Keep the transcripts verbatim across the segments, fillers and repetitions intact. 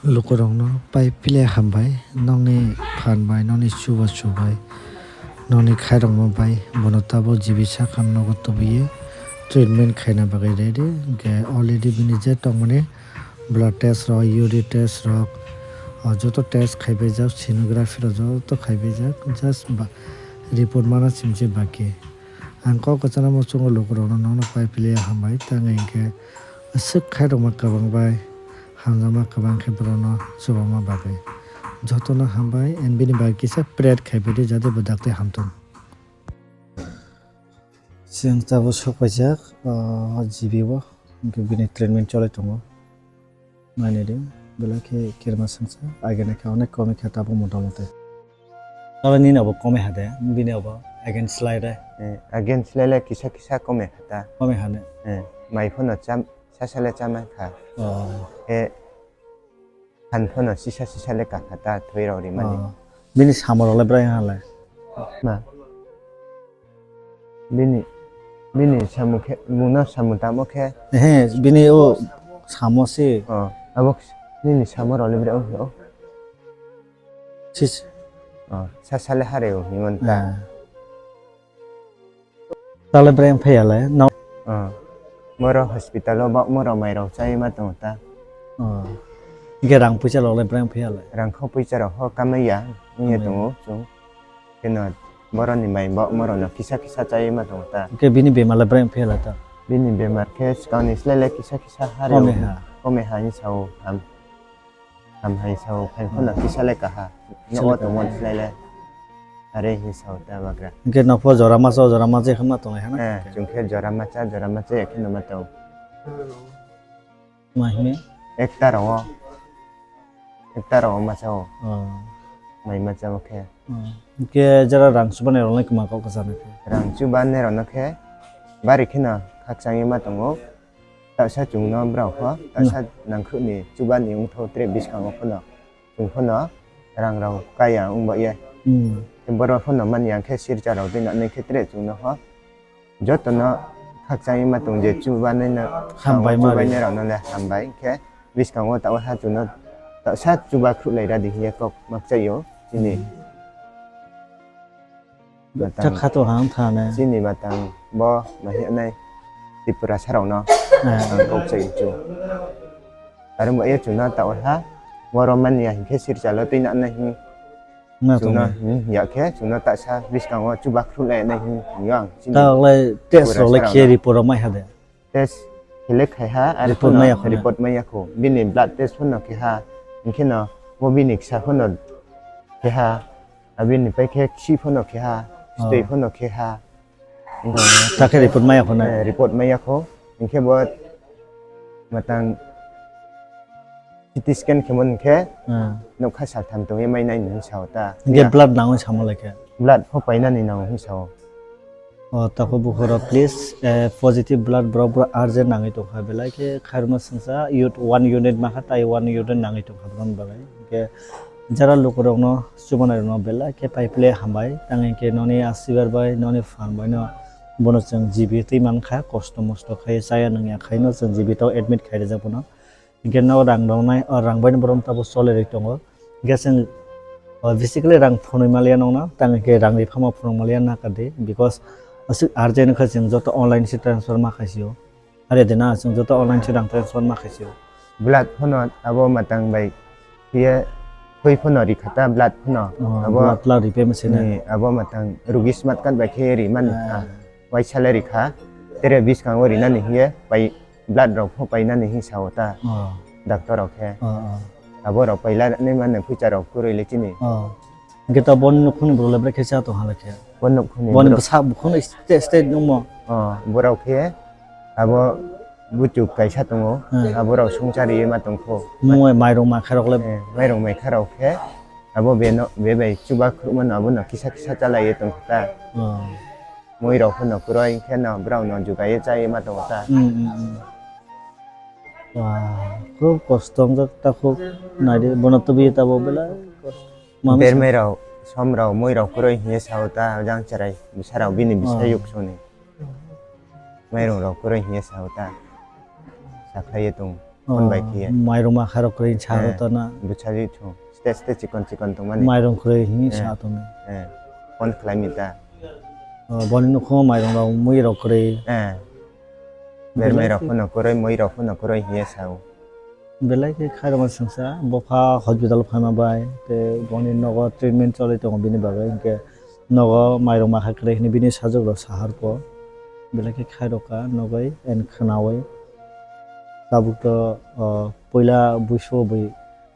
Lukurokno pai pile hambai, nokni phan bai, nokni chubachu bai, nokni khairokma bai, bono tabuk G B sakha nogo tubui treatment khaina bagwi ready. Hwnkhe already bini je tongmani blood test rok, urine test rok, o joto test khaibaijak, sonography rok joto khaibaijak, just ba-, report mana simi se baki. Ang kok kwchangma muchungo lukurokno nokno pai pile hambai, tangwi hwnkhe aswk khairokma kwbang bai. Hamjakma kwbang khe borokno chubama bagwi. Jotono hambai, and bini bagwi kisa pray khai phaidi, jate bo dakti hamthung. Chwng tabuk sok paijak, o, G B o, hwnkhe bini treatment cholai tongo. Nainai di, belai khe kirma swngsa, agini khe onek komwi kha tabuk motamuti. Tala nini obo komwi ha de, bini obo again slai de. Eh, again slai le kisa kisa komwi kha ta. Komwi ha ne? Eh, mai phano cham, sasale chamai kha. Oh. Eh, phan phano sisa sisa le kakha ta thwi rok rimani. Oh. Bini samung rok le bwrwi ha le? Ma. Bini, bini samung khe, mungno samung tamo khe? He, bini o samung se. Oh, abo nini samung rok le bwrwi o. Sis. Oh, sasale hare o himon ta. Ah. Tale breng phai ya le, no? Ah. Moro hospital o ba moro mai rok chai ma tongo ta. Oh. Hingke rang puisa rok le breng phai ya le? Rang kho puisa rok ho kamai ya, wngya tongo chwng. Keno boroni mai bo moro no kisa kisa chai ma tongo ta. Hingke bini bemar le breng phai ya le ta? Bini bemar khe swkang ni slai le kisa kisa hari. Kome ha. Kome ha ni sao ham. Ham hai sao, phain phano kisa le kaha. Kisa le kaha. No o tongmani slai le. Are hi sao ta bagra. Hingke nokho jora masa, jora masa khe ma tonglai hana? Eh, chwng khe jora masa, jora masa ya khe no ma tong. Ma hini? Ekta rao. Ekta rao masa o. Oh. Mai masa o khe. Oh. Hingke jara rang chubanai rok lai kwma kok kwchana khe. Rang chubanai rok no khe bari kheno khakchangwi ma tongo. Taksa chwngno bwrao pho, taksa nangkhukni chubani wngtho tere bwskango phano chwng phano rang rok kaya wngba ye. Hmm. Borok phano mani ang khe sircha rok twi nang khe tere chwngno pho jotono khakchangwi ma tong je chubanai no hambai ma chubanai rok no le hambai khe bwskango ta ha chwngno taksa chuba khruklai radi hiya kok makchaio chini. Hmm. Matang. Chakha to hang thane. Chini matang bo mahi nai Tripura sarok no. Eh. Ang kok chai chu. Aro bo ye chuna ta ha. Boro mani ya hinkhe sir chalo twi na nai hin. Na to chuna nai. Hmm, ya khe chuna ta sa biskango chuba khru lai nai hin yang. Ta lai test rok lai khe report rok mai ha de. Test khe le khai ha, ari report phano maya khone. Report maya kho. Bini blood test phano khe ha. Hinkhe no bo bini kisa phano khe ha. Abini pai khe kisi phano khe ha. Oh. Stoi phano khe ha. Ta khe report maya khone. Eh, report maya kho. Hinkhe bo matang C T scan khe mon khe. Hmm. Nokha sa tham tongwi mai nai nung sao ta. Hinkhe blood nangwi samo lai khe. Blood pho painani nango hin sao. O, takhuk bukhuk rok, please, eh, positive blood borok, borok urgent nangwi tongkha, belai khe khairokma swngsa, youth one unit makha, tai one unit nangwi tongkha borokni bagwi. Hinkhe jara lukurokno, chubanai rokno belai khe pai pile hambai, tang hinkhe noni asibar bai, noni phan bai no bono chwng G B twi mankha, kosto mosto khai chaya nungya khai no chwng G B to admit khai rijak bono. Hinkhe no rang rok nai, o rang bai no borom tabuk chole rwi tongo. Hinkhe chwng, o, basically rang phunui maliya nokno, tang hinkhe rang ri phama phunuk maliya naka di, because aswk urgent wngkha chwng joto online se transfer ma khaisio. Are de na, chwng joto online se rang transfer ma khaisio. Blood phano abo matang bai phiye thwi phano ri kha ta blood phano. Oh, abo blood la ri phaima se na. Ni abo matang rugi smat kan bai khe ri mani kha. Ah. Waisa le ri kha. Tere biskango rinani hiye pai blood rok pho painani hin sao ta. Oh. Doctor rok khe. Oh, oh. Abo rok paila nai mano phucha rok kwrwi le chini. Oh. Hingke ta bon nukhungni borok le bwrwi khe cha tong hala khe. Bon nukhungni borok. Boni bwsa bukhung state state nungmo. Oh, borok khe abo buchuk kaisa tongo. Hmm. Abo rok songchari ma tongkho. Mui mairung maikha rok le. Eh, mairung maikha rok khe abo beno bebai chuba khurmano abono kisa kisa chalaiye tongkha ta. Oh. Mui rok phano kwrwi khe no borok no jugai chai ma tongo ta. Hmm, hmm, hmm. Wah, khub kosto wngjak takhuk naidi, bono tubui tabuk belai kosto. Manwi sa- Bermai rok, som rok, mui rok kwrwi hiye sao ta, jang cherai bwsa rok bini bwsa yuk soni. Mairung rok kwrwi hiye sao ta, sakhlaiye tong. Phone bai khe. Mairung ma khairok kwrwi sa Eh, rw tana. Bwchawi thung. Ste ste chikon chikon tongmani. Mairung kwrwi hini Eh. Sa tongni. Eh. Phone khlai mi ta. Oh, boni nukho mairung rok mui rok kwrwi. Eh. Bermai rok phano kwrwi, mui rok phano kwrwi hiye sao. Belai khe khairokma sengsa, bopha hospital phaima bai, tei boni nogo treatment choli tongo bini bagwi, hinkhe nogo mairung ma kha kwrwi hwnwi bini sajwk rok sahar po. Belai khe khairokha nogwi and khwnawi. Tabuk to, o, puila buisu bui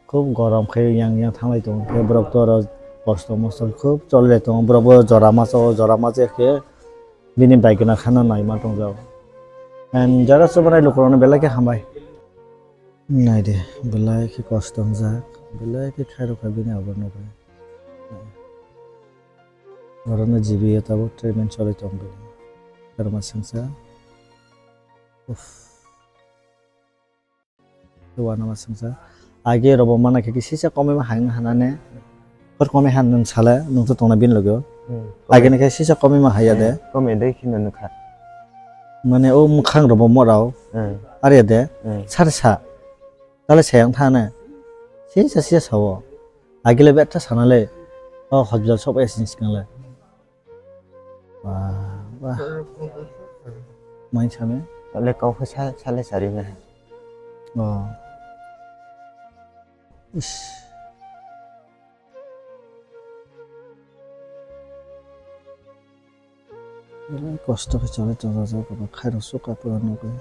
khub gorom khe yang yang thanglai tongo, khe borok to oro kosto mosto khub cholilai tongo, borok bo jora macha o, jora macha khe bini bai gana khana naima tongjago. And jara chubanai lukurokno belai khe hambai. Naidi, belai khe kosto wngjak, belai khe khairokha bini abo nogwi. Orono G B o tabuk treatment choli tong bini. Karma sengsa. Uff. Wanama sengsa. Age robo mana khe sisa komima haino hanane. Hor komai han nung sala, nung to tongna bin logo. Hmm. Age ne khe sisa komima haya de. Komai dai khino nukha. Mane o mukhang robo morao. Hmm. Are de. Hmm. Sar sa. Tale sayang thane. Sisa sisa sao. Agile betha sanale. O hospital sok es ni sikang le. Wah, wah. Main same? Tole kau khe sa, sale sari na. Oh. Ish. Belai kosto khe choli tongjak, khairok suka pura nugwi.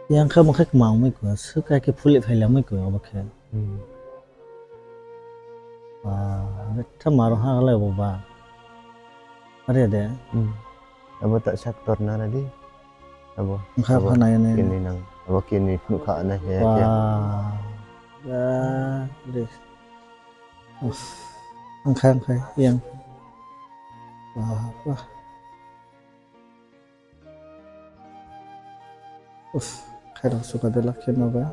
Yang khe omo khe kwmang wngwi kho, swkang khe phulwi phailamwi kho obo khe. Hmm. Ah, betha maro ha lai bo ba. Are de. Hmm. Abo ta sak tor na di. Abo. Wngkha abo kha nai nai. Kini nang. Abo kini phunukha na he ke. Wah. Ya, de. Uff. Wngkha, wngkha, yang. Wah, wah. Uff, khairok suka belak khe nogo.